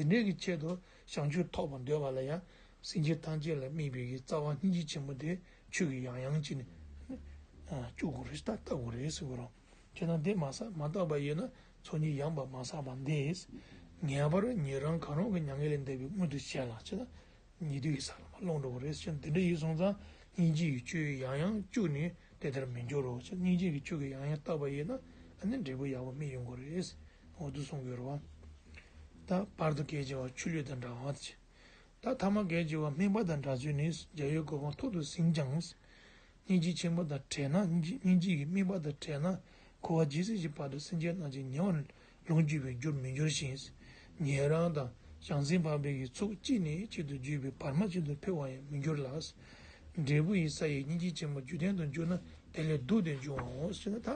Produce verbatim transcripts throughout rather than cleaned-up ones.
དེ་འདྲའི་གི་ཆེད་དུ་བྱང་ཆུབ་ཐོབ་པར་འདོད་པ་ལ་ཡང་སེམས་ཅན་ཐམས་ཅད་ལ་དམིགས་པའི་གི་རྩ་བ་སྙིང་རྗེ་ཆེན་པོ་དེ་ཆོས་ཀྱིས་ཡང་ཡང་བྱས་ནས་སྐྱོབ་དགོས་རེད། ད་བལྟ་དགོས་རེད་ཟེར་གོ་རང་། བྱས་ན་དེ་མ་བསགས་མ་བརྟགས་པ་ཡིན་ན་ཚོགས་གཉིས་ཡངས་པ་མ་བསགས་པ་འདི། ངེས་པར་ཉན་རང་གང་རུང་གི་མྱ་ངན་ལས་འདས་པའི་མངོན་དུ་བྱས་ལ་བྱས་ན། ཉེ་དུ་ཡི་ས་ལ་མར་ལྷུང་འགྲོ་གི་རེད་ཟེར། དེ་འདྲ་ཡིན་སོང་ཙང་སྙིང་རྗེ་ཡི་ཆོས་ཡང་ཡང་བཅུག་ནས་དེ་ལྟར་མི་འགྱུར་རོ་ཟེར། སྙིང་རྗེ་གི་ཆོས་ཀྱིས་ཡང་ཡང་བརྟགས་པ་ཡིན་ན་ཨ་ནི་འབྲས་བུ་ཡག་པོ་སྨིན་ཡོང་གི་རེད། འོ་དུ་གསུང་གི་ཡོད་རེད་བ། ད་བར་དུ་གལ་ཆེ་བ་ཆུ་ལུད་དང་འདྲ་བ་ཟེར། ད་ཐ་མ་གལ་ཆེ་བ་སྨིན་པ་དང་འདྲ་ཚུལ་ནི། རྒྱལ་བའི་གོ་འཕང་ཐོག་ཏུ་ཟིན་ཀྱང་། སྙིང་རྗེ་ཆེན་པོ་དང་བྲལ་ན། སྙིང་རྗེ་སྙིང་རྗེ་གི་དམིགས་པ་དང་བྲལ་ན། འཁོར་བ་ཇི་སྲིད་ཀྱི་བར་དུ་སེམས་ཅན་རྣམས་ཀྱི་ཉེ་བར་ལོངས་སྤྱོད་པའི་རྒྱུར་མི་འགྱུར་ཞིང་། ཉན་རང་དང་བྱང་སེམས་འཕགས་པའི་གི་ཚོགས་གཅིག་ནས་གཅིག་ཏུ་བརྒྱུད་པའི་བར་མ་གཅིག་ཏུ་འཕེལ་བར་ཡང་མི་འགྱུར་ལ། འབྲས་བུ་ཡི་ས་ཡི་སྙིང་རྗེ་ཆེན་པོ་རྒྱུ་ལྡན་དུ་འགྱུར་ན་དེ་ལས་བཟློག་སྟེ་འབྱུང་བའོ་ཞེ་ན། ད་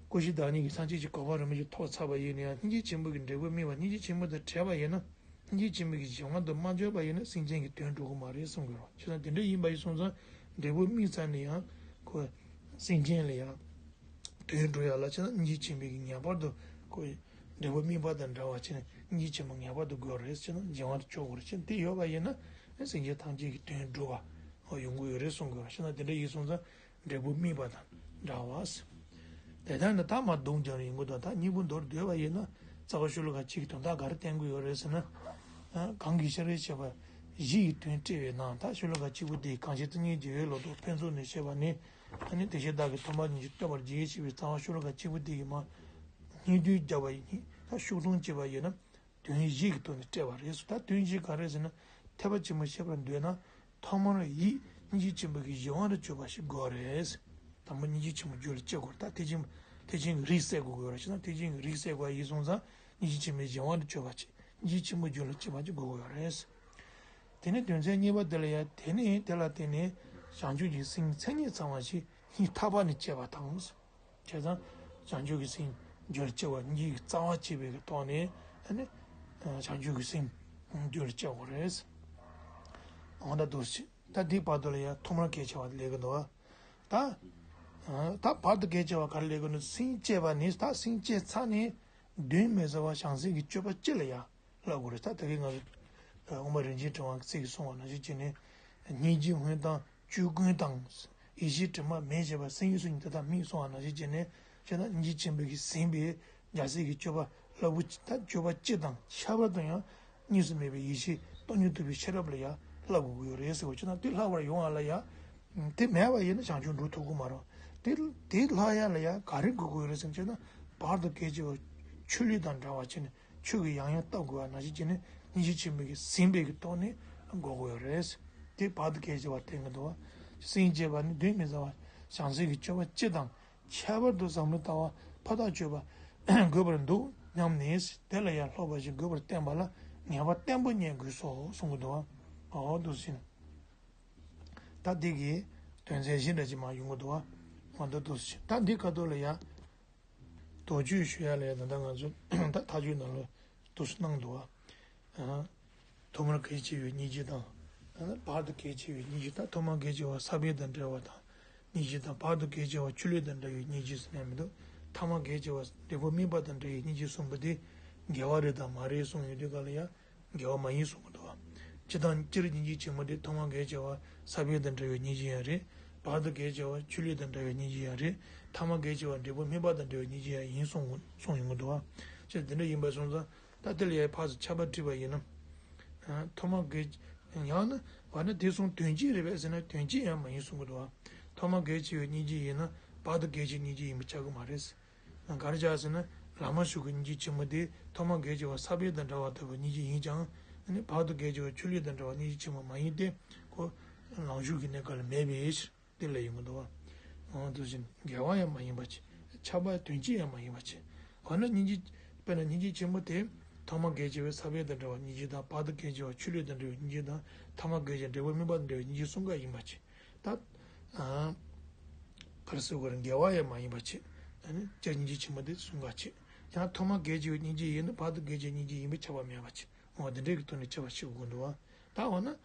ཀུན་གཞི་བདག་ཉིད་ཀྱི་སངས་རྒྱས་ཀྱི་གོ་འཕང་རིན་པོ་ཆེ་ཐོབ་ཚར་བ་ཡིན་ན་ཡང་སྙིང་རྗེ་ཆེན་པོ་གི་འབྲས་བུ་སྨིན་པ། སྙིང་རྗེ་ཆེན་པོ་དང་བྲལ་བ་ཡིན་ན། སྙིང་རྗེ་ཆེན་པོ་གི་གཞན་དབང་དུ་མ་འཇོག་པ་ཡིན་ན་སེམས་ཅན་གྱི་དོན་འགྲུབ་ཀྱི་མ་རེད་གསུང་གི་རེད། བྱས་ཙང་དེ་འདྲ་ཡིན་པ་ཡིན་སོང་ཙང་འབྲས་བུ་སྨིན་ཚར་ནས་ཡང་ཁོ་སེམས་ཅན་ལ་ཡང་དོན་འགྲུབ་ཡག་ལ་བྱས་ན་སྙིང་རྗེ་ཆེན་པོ་གི་ངེས་པར་དུ་ཁོ་འབྲས་བུ་སྨིན་པ་དང་འདྲ་བ་བྱས་ན་སྙིང་རྗེ་ཆེན་པོ་ངེས་པར་དུ་དགོས་རེད། བྱས་ན་གཞན་དབང་དུ་འཇོག་དགོས་རེད། བྱས་ན་དེ་ཡོད་པ་ཡིན་ན་སེམས་ཅན་ཐམས་ཅད་ཀྱི་དོན་འགྲུབ་པ་ཡོང་གི་ཡོད་རེད་གསུང་གི་རེད། བྱས་ན་དེ་འདྲ་ཡིན་སོང་ཙང་། འབྲས་བུ་སྨིན་པ་དང་འདྲ་བ། དེ་ལྟར་ན་ད་མར་ལྡོག་ཀྱང་ཡིན་དགོས་དང་། ད་སྙིང་པོ་མདོར་བསྡུས་པ་ཡིན་ན་རྩ་བ་ཤོ་ལོ་ཀ་གཅིག་གི་དོན་དག་ག་རེ་བསྟན་དགོས་ཡོད་རེད་ཟེར་ན། གང་གིས་ཤེས་རབ་བཤད་པ་བཞི་ཡི་དོན་བཀྲལ་བས་ན། ད་ཤོ་ལོ་ཀ་གཅིག་པོ་དེ་གང་ཞིག་ཏུ་སྙིང་རྗེ་བའི་ལོ་ཏོག་ཕན་ཚུན་ནི་བཤད་པ་ནི། ཨ་ནི་དེ་བཞིན་བདག་གིས་ཐོག་མར་སྙིང་རྗེ་བསྟོད་པར་བགྱི་ཞེས་པའི་རྩ་བ་ཤོ་ལོ་ཀ་གཅིག་པོ་དེ་ཡི་མར་སྙིང་བསྡུས་བརྒྱབ་པ་ཡིན། ད་ཤུགས་མཐོང་བྱས་པ་ཡིན་ན། དོན་བཞི་གི་ཐོག་ནས་བཀྲལ་བ་རེད་ཟེར། ད་དོན་བཞི་ག་རེ་ཟེར་ན། ཐེག་པ་ཆེན་པོ་བཤད་པར་འདོད་ན། ཐོག་མར་ཡིད་སྙིང་རྗེ་ཆེན་པོ་གི་གཞན་དབང་དུ་གྱུར་པ་ཞིག་དགོས་རེད། དང་པོ་སྙིང་རྗེ་ཆེན་པོ་རྒྱུད་ལ་སྐྱེ་དགོས་རེད། ད་ཐེག་ཆེན་ཐེག་ཆེན་གྱི་རིགས་གསལ་དགོས་དགོས་རེད། བྱས་ན་ཐེག་ཆེན་གྱི་རིགས་གསལ་དགོས་ཡིན་སོང་ཙང་སྙིང་རྗེ་ཆེན་པོའི་གཞན་དབང་དུ་གྱུར་པ་ཅིག་སྙིང་རྗེ་ཆེན་པོ་རྒྱུད་ལ་སྐྱེས་པ་ཅིག་དགོས་དགོས་ཡོད་རེད། དེ་ནས་དོན་ཚན་གཉིས་པ་དེ་ལ་ཡང་། དེ་ནས་དེ་ལ་བརྟེན་ནས་བྱང་ཆུབ་ཀྱི་སེམས་མཚན་ཉིད་ཚང་བ་ཞིག་སྙིང་ཐག་པ་ནས་སྐྱེས་པ་དང་། བྱས་ཙང་། བྱང་ཆུབ་ཀྱི་སེམས་རྒྱུད་ལ་སྐྱེ་བ་སྙིང་གི་རྩ་བ་བྱས་པའི་གི་ཐོག་ནས་ཨ་ནི། བྱང་ཆུབ་ཀྱི་སེམས་རྒྱུད་ལ་སྐྱེ་དགོས་རེད། འོ་ད་འདུག་སེ་ད་འདི་བར་དུ་ལ་ཡང་ཐོག་མར་གལ་ཆེ་བ་སླེབས་ཀྱི་འདུག་བ། ད། ད་བར་དུ་གལ་ཆེ་བ་ག་རེ་སླེབས་ཀྱི་འདུག་སེམས་བསྐྱེད་པ་ནི། ད་སེམས་བསྐྱེད་ཚར་ནས་གདོན་མི་ཟ་བ་བྱང་སེམས་ཀྱི་སྤྱོད་པ་སྤྱི་ལ་ཡང་བསླབ་དགོས་རེད། ད་ད་གིན་ང་ཚོ་དབུ་མ་རིན་ཆེན་ཕྲེང་བ་གི་ཚིག་གིས་གསུངས་པ་ནང་བཞིན་བྱས་ནས། སྙིང་རྗེ་སྔོན་དང་། ཆོས་ཀུན་དང་། ཡེ་ཤེས་དྲི་མ་མེད་བྱེད་པ། སེམས་ཡོངས་སུ་གཉིས་དེ་དག་དམིགས་གསུངས་པ་ནང་བཞིན་བྱས་ནས་བྱས་ན་སྙིང་རྗེ་ཆེན་པོ་གིས་ཟིན་པའི་རྒྱལ་སྲས་ཀྱི་སྤྱོད་པ་ལྟ་བུ་ད་སྤྱོད་པ་སྤྱི་དང་ཁྱད་པར་དུ་ཡང་གཉིས་སུ་མེད་པའི་ཡེ་ཤེས་སྟོང་ཉིད་རྟོགས་པའི་ཤེས་རབ་ལ་ཡང་བསླབ་དགོས་ཀྱི་ཡོད་རེད་ཟེར་བ་བྱས་ན། དེ་ལྷག་པར་ཡོང་བ་ལ་ཡང་དེ་མེད་པ་ཡིན་ན་བྱང་ཆུབ་འགྲུབ་ཐུབ་ཀྱི་མ་རེད། དེ་དེ་ལྷག་ཡ་ལ་ཡང་ག་རེ་དགོས་ཀྱི་ཡོད་རེད་ཟེར་བྱས་ན། བར་དུ་གལ་ཆེ་བ་ཆུ་ལུད་དང་འདྲ་བ་བྱས་ནས། ཆོས་ཀྱིས་ཡང་ཡང་བསྟབས་དགོས་པ་ནང་བཞིན་བྱས་ནས་སྙིང་རྗེ་ཆེན་པོ་གིས་ཟིན་པའི་གི་ཐོག་ནས་འགོག་དགོས་ཡོད་རེད། དེ་བར་དུ་གལ་ཆེ་བ་བསྟན་གྱི་འདུག་བ། སེམས་བསྐྱེད་པ་ནི་གདོན་མི་ཟ་བ་བྱང་སེམས་ཀྱི་སྤྱོད་པ་སྤྱི་དང་ཁྱད་པར་དུ་བསམ་བློ་བཏང་བ་ཕར་ཐག་ཆོད་པ་དགོས་པར་འདུག་སྙམ་ནས། དེ་ལ་ཡང་ལྷག་པ་ཞིག་དགོས་པར་བསྟན་པ་ལ་ངེས་པ་བརྟན་པོ་རྙེད་དགོས་སོ་གསུང་གི་འདུག་བ། འོ་འདུག་ཟིན། ད་འདི་གི་དོན་ཚན་བཞི་འདྲ་ཅིག་མར་ཡོང་གི་འདུག་བ། མ་འདུག་འདུག་ཟིན། ད་འདི་ཁ་ཐོག་ལ་ཡང་། དོགས་གཅོད་ཞུ་ཡ་ལ་ཡ། ད་ལྟ་ང་ཚོ་ད་ཐག་གཅོད་ནང་ལ་འདུག་སེ་གནང་འདུག་བ། ཨ། ཐོག་མར་གལ་ཆེ་བའི་སྙིང་རྗེ་དང་། ཨ། བར་དུ་གལ་ཆེ་བའི་སྙིང་རྗེ། ད་ཐོག་མར་གལ་ཆེ་བ་ས་བོན་དང་འདྲ་བ་དང་སྙིང་རྗེ་དང་། བར་དུ་གལ་ཆེ་བ་ཆུ་ལུད་དང་འདྲ་བའི་སྙིང་རྗེ་ཟེར་ནས་མི་འདུག་ཐ་མ་གལ་ཆེ་བ་འབྲས་བུ་སྨིན་པ་དང་འདྲ་བའི་སྙིང་རྗེ་གསུངས་པ་དེ་འགལ་བ་རེད་དམ་མ་རེད་གསུངས་ཡོང་དུས་ག་ལ་ཡ། འགལ་བ་མ་ཡིན་གསུང་གི་འདུག་བ། སྤྱིར་བཏང་སྤྱིར་སྙིང་རྗེ་ཆེན་མོ་དེ་ཐོག་མར་གལ་ཆེ་བ་ས་བོན་དང་འདྲ་བའི་སྙིང་རྗེ་ཡང་རེད། བར་དུ་གལ་ཆེ་བ་ཆུ་ལུད་དང་འདྲ་བའི་སྙིང་རྗེ་ཡང་རེད། ཐ་མ་གལ་ཆེ་བ་འབྲས་བུ་སྨིན་པ་དང་འདྲ་བའི་སྙིང་རྗེ་ཡང་ཡིན་གསུང་གསུང་ཡོང་གི་འདུག་བ། ཅེས་དེ་འདྲ་ཡིན་པ་སོང་ཙང་ད་དེ་ལ་ཡང་ཕར་ཚུར་ཁྱད་པར་དྲིས་པ་ཡིན་ན། ཐོག་མར་གལ་ཡང་ན་བར་ན་དེ་གསུང་དོན་གཅིག་རེད་པས་ཟེར་ན་དོན་གཅིག་ཡང་མ་ཡིན་གསུང་གི་འདུག་བ། ཐོག་མར་གལ་ཆེ་བའི་སྙིང་རྗེ་ཡིན་ན་བར་དུ་གལ་ཆེ་སྙིང་རྗེ་ཡིན་པ་ཆགས་ཀྱི་མ་རེད། ག་རེ་བྱས་ཟེར་ན། ལམ་མ་ཞུགས་ཀྱི་སྙིང་རྗེ་ཆེན་མོ་དེ་ཐོག་མར་གལ་ཆེ་བ་ས་བོན་དང་འདྲ་བ་ལྟ་བུའི་སྙིང་རྗེ་ཡིན་ཀྱང་། ཨ་ནི་བར་དུ་གལ་ཆེ་བ་ཆུ་ལུད་དང་འདྲ་བ་སྙིང་རྗེ་ཆེན་མོ་མ་ཡིན་ཏེ། ཁོ་ལམ་ཞུགས་ཀྱི་གནས་སྐབས་ལ་མེད་པའི་ཕྱིར་དེ་ལ་ཡིན་མི་འདུག་བ། འོ་དེ་བཞིན་འགལ་བ་ཡང་མ་ཡིན་པ་ཅིག་ཁྱབ་པ་དོན་གཅིག་ཡང་མ་ཡིན་པ་ཅིག་འོ་ན་སྙིང་རྗེ། དཔེར་ན་སྙིང་རྗེ་ཆེན་མོ་དེ་ཐོག་མར་གལ་ཆེ་བའི་ས་བོན་དང་འདྲ་བ་སྙིང་རྗེ་དང་། བར་དུ་གལ་ཆེ་བ་ཆུ་ལུད་དང་འདྲ་བའི་སྙིང་རྗེ་དང་། ཐ་མར་གལ་ཆེ་འབྲས་བུ་སྨིན་པ་དང་འདྲ་བའི་སྙིང་རྗེ་གསུམ་ཀ་ཡིན་པ་ཅིག་ད། ཨ། ག་རེ་ཟེར་དགོས་རེད། འགལ་བ་ཡང་མ་ཡིན་པ་ཅིག་ཨ་ནི་སྤྱིར་སྙིང་རྗེ་ཆེན་པོ་དེ་གསུམ་ཀ་ཅིག་ཡང་ཐོག་མར་གལ་ཆེ་བའི་སྙིང་རྗེ་ཡིན་ན་བར་དུ་གལ་ཆེ་སྙིང་རྗེ་ཡིན་པས་ཁྱབ་པ་མེད་པ་ཅིག་འོ་དེ་འདྲའི་གི་ཐོག་ནས་ཁྱབ་པ་ཞིག་དགོས་འདུག་བ། ད་འོ་ན།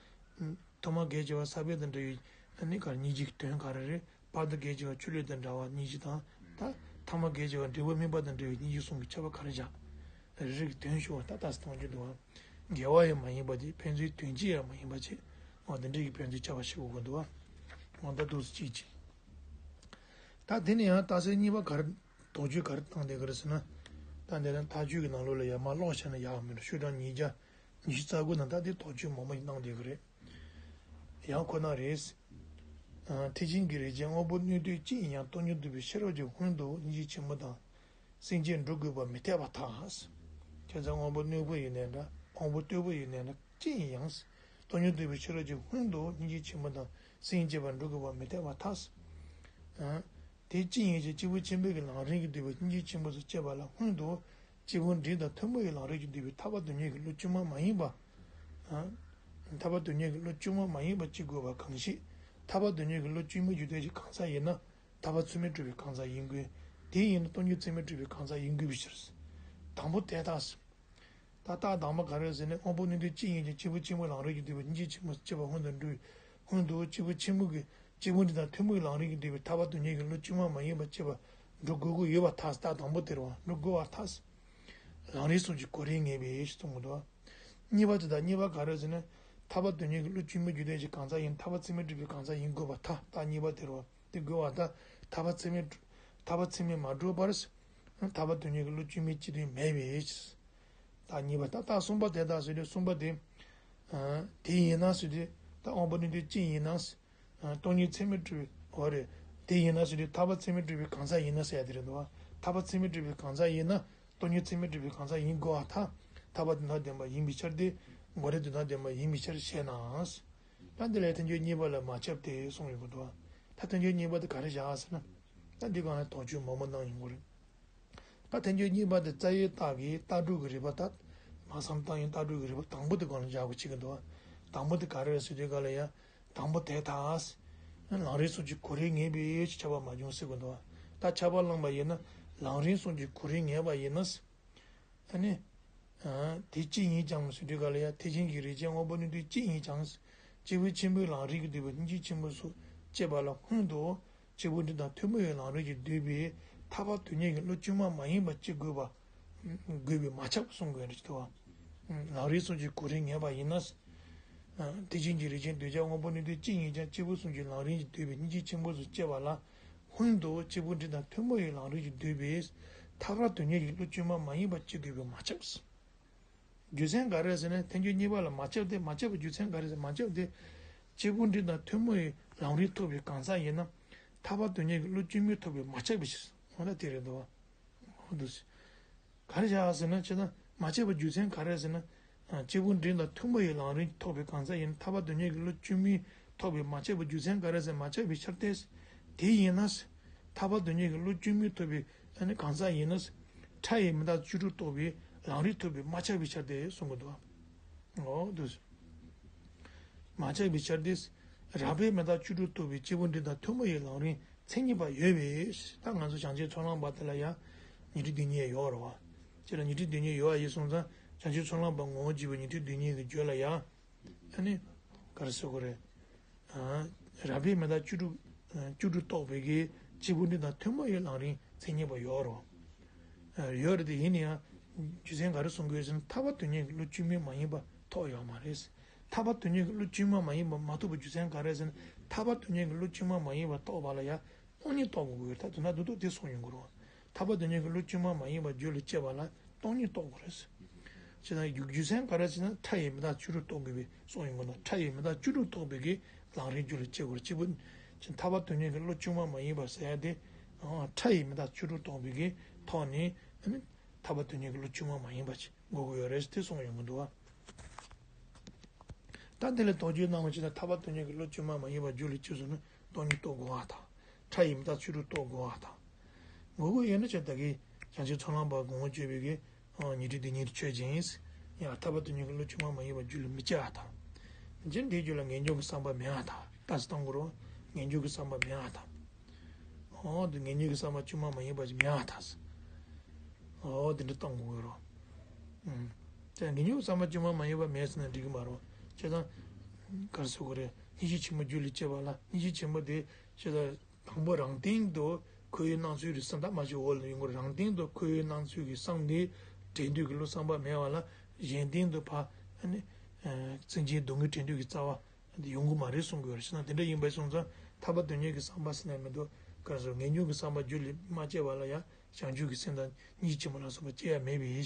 ཐོག་མར་གལ་ཆེ་བ་ས་བོན་དང་འདྲ་བའི་ཨ་ནི་ག་རེ་སྙིང་རྗེ་གི་དོན་ག་རེ་རེད། བར་དུ་གལ་ཆེ་བ་ཆུ་ལུད་དང་འདྲ་བ་སྙིང་རྗེ་དང་། ད། ཐ་མ་གལ་ཆེ་བ་འབྲས་བུ་སྨིན་པ་དང་འདྲ་བའི་སྙིང་རྗེ་གསུམ་གྱི་ཁྱད་པར་ག་རེ་བཞག་རེ་རེ་གི་དོན་ཞུ་བ་ད་ལྟ་སྟོང་རྒྱུ་འདུག་བ། འགལ་བ་ཡང་མ་ཡིན་པ་དེ་ཕན་ཚུན་དོན་སྤྱི་ཡང་མ་ཡིན་པ་བྱས། འོ་འདི་འདྲའི་གི་ཕན་ཚུན་བྱ་བ་ཞིག་དགོས་ཀྱི་འདུག་བ། འོ་ད་འདུག་སེ་གཅིག་གཅིག་ད་དེ་ནས་ཡང་རྟགས་གསལ་གཉིས་པ་ག་རེ། དོགས་གཅོད་ག་རེ་བཏང་བསྡད་ཀྱི་རེད་ཟེར་ན། ད་འདི་ནི་མཐའ་དཔྱོད་ཀྱི་ནང་ལོགས་ལ་ཡར་མར་ཀློག་བྱས་ན་ཡག་མི་འདུག་ཤོག་གྲངས་ཉིས་བརྒྱ་ཉི་ཤུ་རྩ་དགུ་ནང་ད་དེ་དོགས་གཅོད་མང་པོ་ཞིག་བཏང་བསྡད་ཀྱི་རེད། ཡང་ཁོ་ན་རེད། ཨ། ཐེག་ཆེན་གྱི་རིགས་ཅན་དབང་པོ་སྣོད་དུ་ཅི་ཡིན་ཡང་སྟོང་ཉིད་རྟོགས་པའི་ཤེས་རབ་ཀྱི་སྔོན་དུ་སྙིང་རྗེ་ཆེན་པོ་དང་། སེམས་བསྐྱེད་འགྲོ་དགོས་པ་མི་འཐད་པར་ཐལ། བྱས་ཙང་དབང་པོ་རྣོན་པོ་ཡིན་ནའི་འདྲ། དབང་པོ་རྟུལ་པོ་ཡིན་ནའི་འདྲ། ཅི་ཡིན་ཡང་། སྟོང་ཉིད་རྟོགས་པའི་ཤེས་རབ་ཀྱི་སྔོན་དུ་སྙིང་རྗེ་ཆེན་པོ་དང་སེམས་བསྐྱེད་པར་འགྲོ་དགོས་པ་མི་འཐད་པར་ཐལ། ཨ། དེ་ཅི་ཡིན་ཞེས་སྐྱེས་བུ་ཆེན་པོའི་གི་ལམ་རིམ་གྱིས་བསྡུས་པའི་སྙིང་རྗེ་ཆེན་པོ་སོགས་སྐྱེས་པ་ལ་སྔོན་དུ། སྐྱེས་བུ་འབྲིང་དང་ཐུན་མོང་བའི་ལམ་རིམ་གྱིས་བསྡུས་པའི་ཐར་པ་དོན་གཉེར་གྱི་བློ་བཅོས་མ་མ་ཡིན་པ། ཨ། ཐར་པ་དོན་གཉེར་གྱི་བློ་བཅོས་མ་མ་ཡིན་པ་ཅི་དགོས་པ་གང་ཞིག་ཐར་པ་དོན་གཉེར་གྱི་བློ་བཅོས་མའི་རྒྱུ་དོན་གྱི་གང་ཟག་ཡིན་ན། ཐར་པ་ཚད་མས་གྲུབ་པའི་གང་ཟག་ཡིན་དགོས། དེ་ཡིན་ན་སྟོང་ཉིད་ཚད་མས་གྲུབ་པའི་གང་ཟག་ཡིན་དགོས་པའི་ཕྱིར། དང་པོ་དེ་ལྟ། ད་རྟགས་དང་པོ་ག་རེ་ཟེར་ན་དབང་པོ་སྣོད་དུ་ཅི་ཡིན་ཀྱང་སྐྱེས་བུ་ཆེན་པོའི་ལམ་རིམ་གྱིས་བསྡུས་པའི་སྙིང་རྗེ་ཆེན་པོ་སྐྱེས་པ་སྔོན་དུ་འགྲོ་བའི་སྔོན་དུ་སྐྱེས་བུ་ཆེན་པོ་གི་སྐྱེས་བུ་འབྲིང་དང་ཐུན་མོང་གི་ལམ་རིམ་གྱིས་བསྡུས་པའི་ཐར་པ་དོན་གཉེར་གྱི་བློ་བཅོས་མ་མ་ཡིན་པ་སྐྱེས་པ་འགྲོ་དགོས་ཀྱི་ཡོད་པར་ཐལ། རྟགས་དང་པོ་དེ་རེད་བ། འགྲོ་དགོས་པར་ཐལ། ལམ་རིམ་གསུམ་གྱི་གོ་རིམ་ངེས་པའི་ཕྱིར་གསུངས་པ་འདུག་གཉིས་པ་དེ་དང་གཉིས་པ་ག་རེ་ཟེར་ན། ཐར་པ་དོན་གཉེར་གྱི་བློ་བཅོས་མའི་རྒྱུ་དོན་གྱི་གང་ཟག་ཡིན་ཐར་པ་ཚད་མས་གྲུབ་པའི་གང་ཟག་ཡིན་དགོས་པར་ཐལ། རྟགས་གཉིས་པ་དེ་རེད་བ། དེ་དགོས་པར་ཐལ། ཐར་པ་ཚད་མས་ཐར་པ་ཚད་མས་མ་གྲུབ་པར། ཐར་པ་དོན་གཉེར་གྱི་བློ་བཅོས་མའི་སྤྱི་དོན་མེད་པའི་ཕྱིར། རྟགས་གཉིས་པ་ད་རྟགས་གསུམ་པ་དེ་དག་ཟེར་དུས་གསུམ་པ་དེ། ཨ། དེ་ཡིན་ན་ཟེར་དུས་ད་དབང་པོ་སྣོད་དུ་ཅི་ཡིན་ན། ཨ། སྟོང་ཉིད་ཚད་མས་གྲུབ་པའི་འོ་རེད། དེ་ཡིན་ན་ཟེར་དུས་ཐར་པ་ཚད་མས་གྲུབ་པའི་གང་ཟག་ཡིན་ན་ཟེར་ཡ་དེ་རེད་འདུག་བ། ཐར་པ་ཚད་མས་གྲུབ་པའི་གང་ཟག་ཡིན་ན། སྟོང་ཉིད་ཚད་མས་གྲུབ་པའི་གང་ཟག་ཡིན་དགོས་པར་ཐལ། ཐར་པ་དོན་དམ་བདེན་པ་ཡིན་པའི་ཕྱིར་ཏེ། གོ་རིམ་དོན་དམ་བདེན་པ་ཡིན་པའི་ཕྱིར་ཞེ་ན། ད་འདི་ལ་ཐལ་འགྱུར་གཉིས་པ་ལ་མ་ཁྱབ་སྟེ་གསུངས་ཡོད་པ་འདུག་ད་ཐལ་འགྱུར་གཉིས་པ་དེ་ག་རེ་བཞག་ཟེར་ན། ད་འདི་སྒང་ལ་དོགས་གཅོད་མང་པོ་གནང་ཡོང་གི་རེད། ད་ཐལ་འགྱུར་གཉིས་པ་དེ་རྩ་བའི་རྟགས་ཀྱི་ལྟ་གྲུབ་ཀྱི་རིགས་པ་ད། མ་བསམ་རྟགས་ཡིན་ལྟ་གྲུབ་ཀྱི་རིགས་པ་དང་པོ་དེ་སྒང་ལ་བཞག་དགོས་བྱེད་ཀྱི་འདུག་དང་པོ་དེ་ག་རེ་རེད་ཟེར་དུས་སྒང་ལ་ཡ། དང་པོ་དེ་དག་ལམ་རིམ་གསུམ་གྱི་གོ་རིམ་ངེས་པའི་ཕྱིར་ཁྱབ་པ་མ་བྱུང་ཟེར་གྱི་འདུག་ད་ཁྱབ་པ་བླངས་པ་ཡིན་ན་ལམ་རིམ་གསུམ་གྱི་གོ་རིམ་ངེས་པ་ཡིན་ན། ཨ་ནི། ཨ། དེ་ཅི་ཡིན་ཀྱང་ཟེར་དུས་སྒང་ལ་ཡ་ཐེག་ཆེན་གྱི་རིགས་ཅན་དབང་པོ་སྣོད་དུ་ཅི་ཡིན་ཀྱང་། སྐྱེས་བུ་ཆེན་པོའི་ལམ་རིམ་གྱིས་བསྡུས་པའི་སྙིང་རྗེ་ཆེན་པོ་སོགས་སྐྱེས་པ་ལ་སྔོན་དུ། སྐྱེས་བུ་འབྲིང་དང་ཐུན་མོང་བའི་ལམ་རིམ་གྱིས་བསྡུས་པའི་ཐར་པ་དོན་གཉེར་གྱི་བློ་བཅོས་མ་མ་ཡིན་པ་ཅི་དགོས་པ། དགོས་པས་མ་ཁྱབ་གསུང་དགོས་རེད་ཅེས་དོ། ལམ་རིམ་གསུམ་གྱི་གོ་རིམ་ངེས་པ་ཡིན་ན། ཐེག་ཆེན་གྱི་རིགས་ཅན་གདུལ་བྱ་དབང་པོ་སྣོད་དུ་ཅི་ཡིན་ཀྱང་སྐྱེས་བུ་གསུམ་གྱི་ལམ་རིམ་གྱིས་བསྡུས་པའི་སྙིང་རྗེ་ཆེན་པོ་སོགས་སྐྱེས་པ་ལ། སྔོན་དུ་སྐྱེས་བུ་འབྲིང་དང་ཐུན་མོང་བའི་ལམ་རིམ་གྱིས་བསྡུས་པའི་ཐར་པ་དོན་གཉེར་གྱི་བློ་བཅོས་མ་མ་ཡིན་པ་ཅི་དགོས་པས་མ་ཁྱབ། རྒྱུ་མཚན་ག་རེ་ཟེར་ན་ཐལ་འགྱུར་གཉིས་པ་ལ་མ་ཁྱབ་སྟེ། མ་ཁྱབ་པའི་རྒྱུ་མཚན་ག་རེ་ཟེར། མ་ཁྱབ་སྟེ། སྐྱེས་བུ་འབྲིང་དང་ཐུན་མོང་བའི་ལམ་རིམ་ཐོབ་པའི་གང་ཟག་ཡིན་ན། ཐར་པ་དོན་གཉེར་གྱི་བློ་བཅོས་མིན་ཐོབ་པས་མ་ཁྱབ་པའི་ཕྱིར། འོ་ན་དེ་རེད་འདུག་བ། འོ་འདུག་སེ། ག་རེ་བྱ་ཟེར་ན་ཅི་ད་མ་ཁྱབ་པའི་རྒྱུ་མཚན་ག་རེ་ཟེར་ན། སྐྱེས་བུ་འབྲིང་དང་ཐུན་མོང་བའི་ལམ་རིམ་ཐོབ་པའི་གང་ཟག་ཡིན་ན་ཐར་པ་དོན་གཉེར་གྱི་བློ་བཅོས་མིན་ཐོབ་པས་མ་ཁྱབ་པའི་རྒྱུ་མཚན་ག་རེ་ཟེར། མ་ཁྱབ་པའི་ཕྱིར་ཏེ། དེ་ཡིན་ན། ཐར་པ་དོན་གཉེར་གྱི་བློ་བཅོས་མིན་ཐོབ་པའི་ཨ་ནི་གང་ཟག་ཡིན་ན། ཕྲ་ཡི་མི་རྟག་བཅུ་དྲུག་རྟོགས་པའི་ལམ་རིམ་ཐོབ་པས་མ་ཁྱབ་པའི་ཕྱིར་ཏེ་གསུང་གི་འདུག་འོ་འདུག་མ་ཁྱབ་པའི་ཕྱིར་ཏེ། རགས་པའི་མི་རྟག་བཅུ་དྲུག་རྟོགས་པའི་སྐྱེས་བུ་འབྲིང་དང་ཐུན་མོང་བའི་ལམ་རིམ་མཚན་ཉིད་པ་ཡོད་པས། ད་ང་ཚོ་བྱང་ཆུབ་ཚོགས་ལམ་པ་དེ་ལ་ཡང་ཉི་ཁྲི་བདུན་བརྒྱད་ཡོད་རེད་བ། ཁྱེད་ལ་ཉི་ཁྲི་བདུན་བརྒྱད་ཡོད་པ་ཡིན་སོང་ཙང་བྱང་ཆུབ་ཚོགས་ལམ་པ་ངོ་བོ་འབྱེད་པའི་ཉི་ཁྲི་བདུན་བརྒྱད་ཀྱི་རྒྱུད་ལ་ཡང་། ཨ་ནི། ག་རེ་ཟེར་དགོས་རེད། ཨ། རགས་པའི་མི་རྟག་བཅུ་དྲུག་བཅུ་དྲུག་རྟོགས་པའི་གི་སྐྱེས་བུ་འབྲིང་དང་ཐུན་མོང་བའི་ལམ་རིམ་མཚན་ཉིད་པ་ཡོད་རེད། ཨ། ཡོད་རེད་དེ་ཡིན་ན་ཡང་། རྒྱུ་མཚན་ག་རེ་གསུང་དགོས་ཟེར་ན་ཐར་པ་དོན་གཉེར་གྱི་བློ་བཅོས་མིན་མ་ཡིན་པ་ཐོབ་ཡོད་མ་རེད། ཐར་པ་དོན་གཉེར་གྱི་བློ་བཅོས་མ་མ་ཡིན་པ་མ་ཐོབ་པའི་རྒྱུ་མཚན་ག་རེ་ཟེར་ན་ཐར་པ་དོན་གཉེར་གྱི་བློ་བཅོས་མ་མ་ཡིན་པ་རྟོགས་པ་ལ་ཡང་། སྟོང་ཉིད་རྟོགས་དགོས་ཀྱི་ཡོད་རེད། ད་དོན་དག་ཏུ་དེ་གསུངས་ཡོང་གི་རེད། ཐར་པ་དོན་གཉེར་གྱི་བློ་བཅོས་མ་མ་ཡིན་པ་རྒྱུད་ལ་སྐྱེས་པ་ལ་སྟོང་ཉིད་རྟོགས་དགོས་རེད། བྱས་ཙང་རྒྱུ་རྒྱུ་མཚན་ག་རེ་ཟེར་ན་ཕྲ་ཡི་མི་རྟག་བཅུ་དྲུག་རྟོགས་དགོས་པའི་གསུངས་ཡོང་གི་འདུག་ཕྲ་ཡི་མི་རྟག་བཅུ་དྲུག་རྟོགས་པའི་གི་ལམ་རིམ་རྒྱུད་ལ་སྐྱེ་དགོས་རེད། གཅིག་པུ། ཐར་པ་དོན་གཉེར་གྱི་བློ་བཅོས་མ་མ་ཡིན་པ་ཟེར་ཡ་དེ། ཨ། ཕྲ་ཡི་མི་རྟག་བཅུ་དྲུག་རྟོགས་པའི་གི་ཐོག་ནས་ཨ་ནི། ཐར་པ་དོན་གཉེར་གྱི་བློ་བཅོས་མ་མ་ཡིན་པ་ཞིག་དགོས་ཀྱི་ཡོད་རེད་ཟེར་དེ་གསུངས་ཡོང་གི་འདུག་བ། ད་དེ་ལ་དོགས་གཅོད་གནང་བ་ཞིག་ན་ཐར་པ་དོན་གཉེར་གྱི་བློ་བཅོས་མ་མ་ཡིན་པ་རྒྱུད་ལ་སྐྱེས་སོང་ན་སྟོང་ཉིད་རྟོགས་དགོས་པ་དང་། ཕྲ་ཡི་མི་རྟག་བཅུ་དྲུག་རྟོགས་དགོས་པ་དང་། དགོས་ཀྱི་ཡོད་ན་ཆ་ད་གི་བྱང་ཆུབ་ཚོགས་ལམ་པ་གོང་འོག་བརྗོད་པའི་གི་ཉི་ཁྲི་བདུན་བརྒྱད་ཆོས་ཅན། ཡང་ཐར་པ་དོན་གཉེར་གྱི་བློ་བཅོས་མ་མ་ཡིན་པ་རྒྱུད་ལ་མི་སྐྱེ་བ་དང་། འཇིག་རྟེན་འདིའི་རྒྱུད་ལ་ངེས་འབྱུང་གི་བསམ་པ་མེད་པ་དང་། ལྟ་ས་བཏང་དགོས་རེད། ངེས་འབྱུང་གི་བསམ་པ་མེད་པ་དང་། འོ་དེ་ངེས་འབྱུང་གི་བསམ་པ་བཅོས་མ་མ་ཡིན་པ་ཞིག་མེད་པ་དང་། འོ་དེ་འདྲ་བཏང་དགོས་རེད། ཨུམ། དེ་ངེས་འབྱུང་གི་བསམ་པ་བཅོས་མ་མ་ཡིན་པ་མེད་ཟེར་ན་འགྲིག་གི་མ་རེད། བྱས་ཙང་། ག་རེ་ཟེར་དགོས་རེད། སྙིང་རྗེ་ཆེན་པོ་རྒྱུད་ལ་སྐྱེས་པ་ལ་སྙིང་རྗེ་ཆེན་པོ་དེ་བྱས་ཙང་དང་པོ་རང་སྟེང་དུ་འཁོར་བའི་སྣང་ཚུལ་རེ་བསམ་ད་མ་ཞིག་འོག་ལ་ཡོང་གི་རེད། རང་སྟེང་དུ་འཁོར་བའི་སྣང་ཚུལ་གྱི་བསམ་དེ་ དྲན་འདོད་ཀྱི་བློ་བསམ་པ་མེད་པ་ལ་གཞན་དོན་དུ་ཕར་ཨ་ནི་ཨ་བརྩོན་འགྲུས་སྡུག་བསྔལ་དྲན་འདོད་ཀྱི་རྩ་བ་འདི་ཡོང་གི་མ་རེད་གསུང་གི་ཡོད་རེད། བྱས་ན་དེ་འདྲ་ཡིན་པ་སོང་ཙང་ཐར་པ་དོན་གཉེར་གྱི་བསམ་པ་ཟེར་ན་མི་འདུག་ག་རེ་ཟེར། ངེས་འབྱུང་གི་བསམ་པ་རྒྱུད་ལ་མ་སྐྱེས་པ་ལ་ཡང་བྱང་ཆུབ་ཀྱི་སེམས་དང་སྙིང་རྗེ་ཆེན་པོ་ལ་སོགས་པ་སྐྱེ་ཡ་མེད་པའི་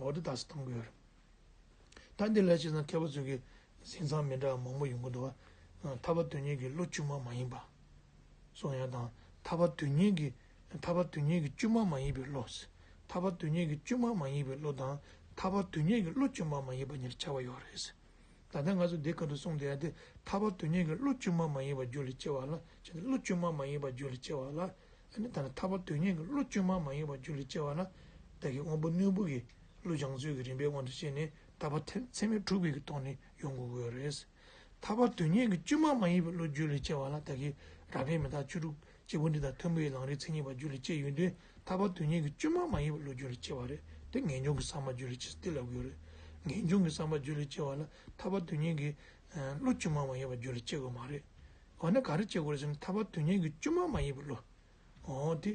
འོ་དེ་དག་སུ་གཏོང་གི་ཡོད་རེད། ད་འདི་ལ་བྱས་ཙང་མཁས་པ་ཚོས་ཀྱི་གཟིགས་མཚམས་མི་འདྲ་བ་མང་པོ་ཡོང་གི་འདུག་བ། ཐར་པ་དོན་གཉེར་གྱི་བློ་བཅོས་མ་མ་ཡིན་པ་གསུང་ཡ་དང་། ཐར་པ་དོན་གཉེར་གྱི་ཐར་པ་དོན་གཉེར་གྱི་བཅོས་མ་མ་ཡིན་པའི་བློ། ཐར་པ་དོན་གཉེར་གྱི་བཅོས་མ་མ་ཡིན་པའི་བློ་དང་། ཐར་པ་དོན་གཉེར་གྱི་བློ་བཅོས་མ་མ་ཡིན་པ་གཉིས་ཆགས་པ་ཡོད་རེད། ད་ལྟ་ང་ཚོ་འདི་ག་དུ་གསུངས་བསྡད་ཡ་དེ་ཐར་པ་དོན་གཉེར་གྱི་བློ་བཅོས་མ་མ་ཡིན་པ་རྒྱུད་ལ་སྐྱེ་བ་ལ་བྱས་ཏེ། བློ་བཅོས་མ་མ་ཡིན་པ་རྒྱུད་ལ་སྐྱེ་བ་ལ། ཨ་ནི་ད་ནི་ཐར་པ་དོན་གཉེར་གྱི་བློ་བཅོས་མ་མ་ཡིན་པ་རྒྱུད་ལ་སྐྱེ་བ་ལ། ད་གིན་དབང་པོ་རྣོན་པོ་གི་བློ་སྦྱང་ཚུལ་གྱི་རིམ་པའི་དབང་དུ་བྱས་ནས་ཐར་པ་ཐེ་ཚད་མེད་འགྲུབ་པའི་གི་ཐོག་ནས་ཡོང་དགོས་ཀྱི་ཡོད་རེད། ཐར་པ་དོན་གཉེར་གྱི་བཅོས་མ་མ་ཡིན་པའི་བློ་རྒྱུད་ལ་སྐྱེ་བ་ལ། ད་གིན་རབ་དབྱེ་མི་རྟག་བཅུ་དྲུག་སྐྱེས་བུ་འབྲིང་དང་ཐོན་པའི་ལམ་རིམ་མཚན་ཉིད་པ་རྒྱུད་ལ་སྐྱེ་ཡོང་དུས་ཐར་པ་དོན་གཉེར་གྱི་བཅོས་མ་མ་ཡིན་པའི་བློ་རྒྱུད་ལ་སྐྱེ་བ་རེད། དེ་ངེས་འབྱུང་གི་བསམ་པ་རྒྱུད་ལ་སྐྱེ་ཟེར་དེ་ལབ་དགོས་རེད། ངེས་འབྱུང་གི་བསམ་པ་རྒྱུད་ལ་སྐྱེ་བ་ལ་ཐར་པ་དོན་གཉེར་གྱི་བློ་བཅོས་མ་མ་ཡིན་པ་རྒྱུད་ལ་སྐྱེ་དགོས་མ་རེད། འོ་ན་ག་རེ་སྐྱེ་དགོས་རེད་ཟེར་ན་ཐར་པ་དོན་གཉེར་གྱི་བཅོས་མ་མ་ཡིན་པའི་བློ། འོ་དེ་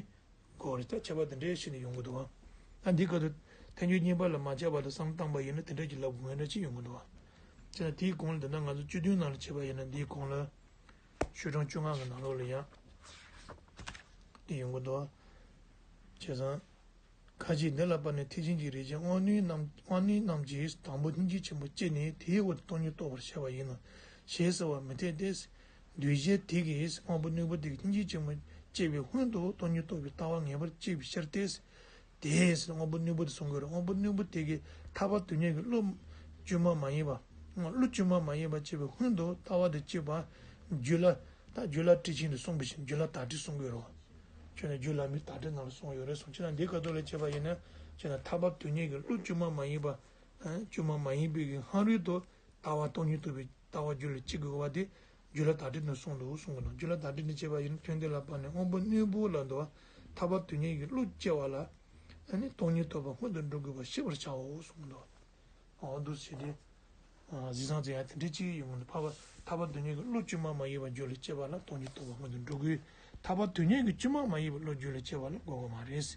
དགོས་རེད། ད་ཁྱད་པར་དེ་འདྲའི་ཕྱེ་ནས་ཡོང་གི་འདུག་བ། ད་འདི་སྐབས་དུ་ཐལ་འགྱུར་གཉིས་པ་ལ་མ་ཆགས་པ་དང་བསམ་བློ་བཏང་པ་ཡིན་ན་དེ་འདྲ་ཅིག་ལབ་དགོས་ངེས་འདྲ་ཅིག་ཡོང་གི་འདུག་བ། བྱས་ན་དེའི་གོང་ལ་འདི་ན་ང་ཚོ་བཅུ་བདུན་ནང་ལ་བྱས་པ་ཡིན་ན་འདིའི་གོང་ལ་ཤོག་གྲངས་བཅོ་ལྔ་གི་ནང་ལོགས་ལ་ཡང་འདི་ཡོང་གི་འདུག་བ། བྱས་ཙང་། ཁ་ཅིག་འདི་ལ་དཔག་ནས་ཐེག་ཆེན་གྱི་རིགས་ཅན་དབང་རྣོན་རྣམས་དབང་རྣོན་རྣམས་ཀྱིས་དང་པོ་སྙིང་རྗེ་ཆེན་པོ་སྐྱེས་ནས་དེའི་འོག་ཏུ་སྟོང་ཉིད་རྟོགས་པར་བྱ་བ་ཡིན་ནོ་ཞེས་ཟེར་བ་མི་འཐད་དེ། འདུས་བྱས་དེ་གིས་དབང་པོ་རྣོན་པོ་དེ་གིས་སྙིང་རྗེ་ཆེན་པོ་སྐྱེས་པའི་སྔོན་དུ་སྟོང་ཉིད་རྟོགས་པའི་ལྟ་བ་ངེས་པར་སྐྱེས་པའི་ཕྱིར་ཏེ། དེས་དབང་པོ་རྣོན་པོ་དེ་གསུང་གི་རེད། དབང་པོ་རྣོན་པོ་དེ་གིས་ཐར་པ་དོན་གཉེར་གྱི་བློ་བཅོས་མ་མ་ཡིན་པ། བློ་བཅོས་མ་མ་ཡིན་པ་སྐྱེས་པའི་སྔོན་དུ་ལྟ་བ་དེ་སྐྱེས་པ། རྒྱུད་ལ་ད་རྒྱུད་བླ་བྲིས་ཆེན་དུ་གསུངས་པ་བཞིན་རྒྱུད་བླ་དག་བྲིས་གསུང་གི་རེད། ཁྱོད་ནི་རྒྱུད་བླ་མའི་དག་སྒྲིལ་ནང་ལ་གསུངས་ཡོད་རེད་གསུངས། ཁྱེད་རང་འདི་ག་དུས་ལ་བྱས་པ་ཡིན་ན། ཁྱེད་རང་ཐར་པ་དོན་གཉེར་གྱི་བློ་བཅོས་མ་མ་ཡིན་པ། ཨ་བཅོས་མ་མ་ཡིན་པའི་གི་སྔ་རོལ་དུ་ལྟ་བ་སྟོང་ཉིད་རྟོགས་པའི་ལྟ་བ་རྒྱུད་ལ་སྐྱེ་དགོས་པ་དེ་རྒྱུད་བླ་དག་སྒྲིལ་ནས་གསུངས་འདུག་གསུང་གི་འདུག་རྒྱུད་བླ་དག་སྒྲིལ་ནས་བྱས་པ་ཡིན་ན་ཁྱོད་འདི་ལ་དཔག་ནས་དབང་པོ་རྣོན་པོ་ལ་འདུག་ཐར་པ་དོན་གཉེར་གྱི་བློ་སྐྱེ་བ་ལ། ཨ་ནི་སྟོང་ཉིད་རྟོགས་པ་སྔོན་དུ་འགྲོ་དགོས་པ་ཤེས་པར་བྱའོ་གསུངས་འདུག་འོ་འདུག་བྱས་ཏེ། གཟིགས་སྟངས་དེ་ཡང་དེ་འདྲ་ཅིག་ཡོང་གི་འདུག་ཕར་ཐར་པ་དོན་གཉེར་གྱི་བློ་བཅོས་མ་མ་ཡིན་པ་རྒྱུད་ལ་སྐྱེ་བ་ལ་སྟོང་ཉིད་རྟོགས་པ་སྔོན་དུ་འགྲོ་དགོས། ཐར་པ་དོན་གཉེར་གྱི་བཅོས་མ་མ་ཡིན་པ་བློ་རྒྱུད་ལ་སྐྱེ་བ་ལ་དགོས་པ་མ་རེད།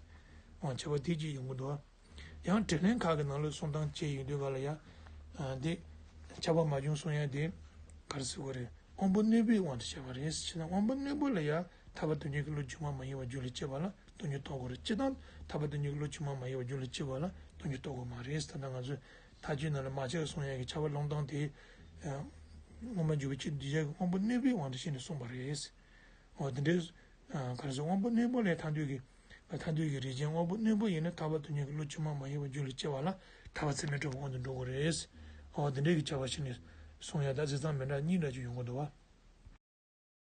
འོ་ཁྱད་པར་དེ་ཅིག་ཡོང་གི་འདུག་ཡང་དྲིས་ལན་ཁག་གི་ནང་ལ་གསུང་སྟངས་བཅས་ཡོང་དུས་ག་ལ་ཡང་། འདི་ཁྱབ་པ་མ་བྱུང་གསུང་ཡ་དེ་ག་རེ་ཟེར་དགོས་རེད། དབང་པོ་རྣོན་པོའི་དབང་དུ་བྱས་པ་རེད། བྱས་ན་དབང་པོ་རྣོན་པོ་ལ་ཡང་ཐར་པ་དོན་གཉེར་གྱི་བློ་བཅོས་མ་མ་ཡིན་པ་རྒྱུད་ལ་སྐྱེ་བ་ལ་སྟོང་ཉིད་རྟོགས་དགོས་རེད། སྤྱིར་བཏང་ཐར་པ་དོན་གཉེར་གྱི་བློ་བཅོས་མ་མ་ཡིན་པ་རྒྱུད་ལ་སྐྱེ་བ་ལ་སྟོང་ཉིད་རྟོགས་དགོས་མ་རེད། ད་ལྟ་ང་ཚོས་ཐལ་འགྱུར་ནང་ལ་མ་ཆགས་གསུང་ཡ་གི་ཁྱབ་པ་སློང་སྟངས་དེ། སྔོན་མ་འཇུག་པའི་ཕྱིར་འདུས་བྱས་ཀྱི་དབང་པོ་རྣོན་པོའི་དབང་དུ་བྱས་ནས་གསུངས་པ་རེད། འོ་དེ་འདྲའི། ག་རེ་ཟེར། དབང་པོ་རྣོན་པོ་ལས་ཐར་འདོད་ཀྱི། ཐར་འདོད་ཀྱི་རིགས་ཅན་དབང་པོ་རྣོན་པོ་ཡིན་ན་ཐར་པ་དོན་གཉེར་གྱི་བློ་བཅོས་མ་མ་ཡིན་པ་རྒྱུད་ལ་སྐྱེ་བ་ལ་ཐར་པ་ཚད་མེད་གྲུབ་པའི་དབང་དུ་འགྲོ་དགོས་རེད། འོ་དེ་འདྲའི་གི་ཁྱབ་པ་ཞིག་ནས་གསུང་ཡ་ད་གཟིགས་སྟངས་མི་འདྲ་གཉིས་འདྲ་ཅིག་ཡོང་གི་འདུག་བ།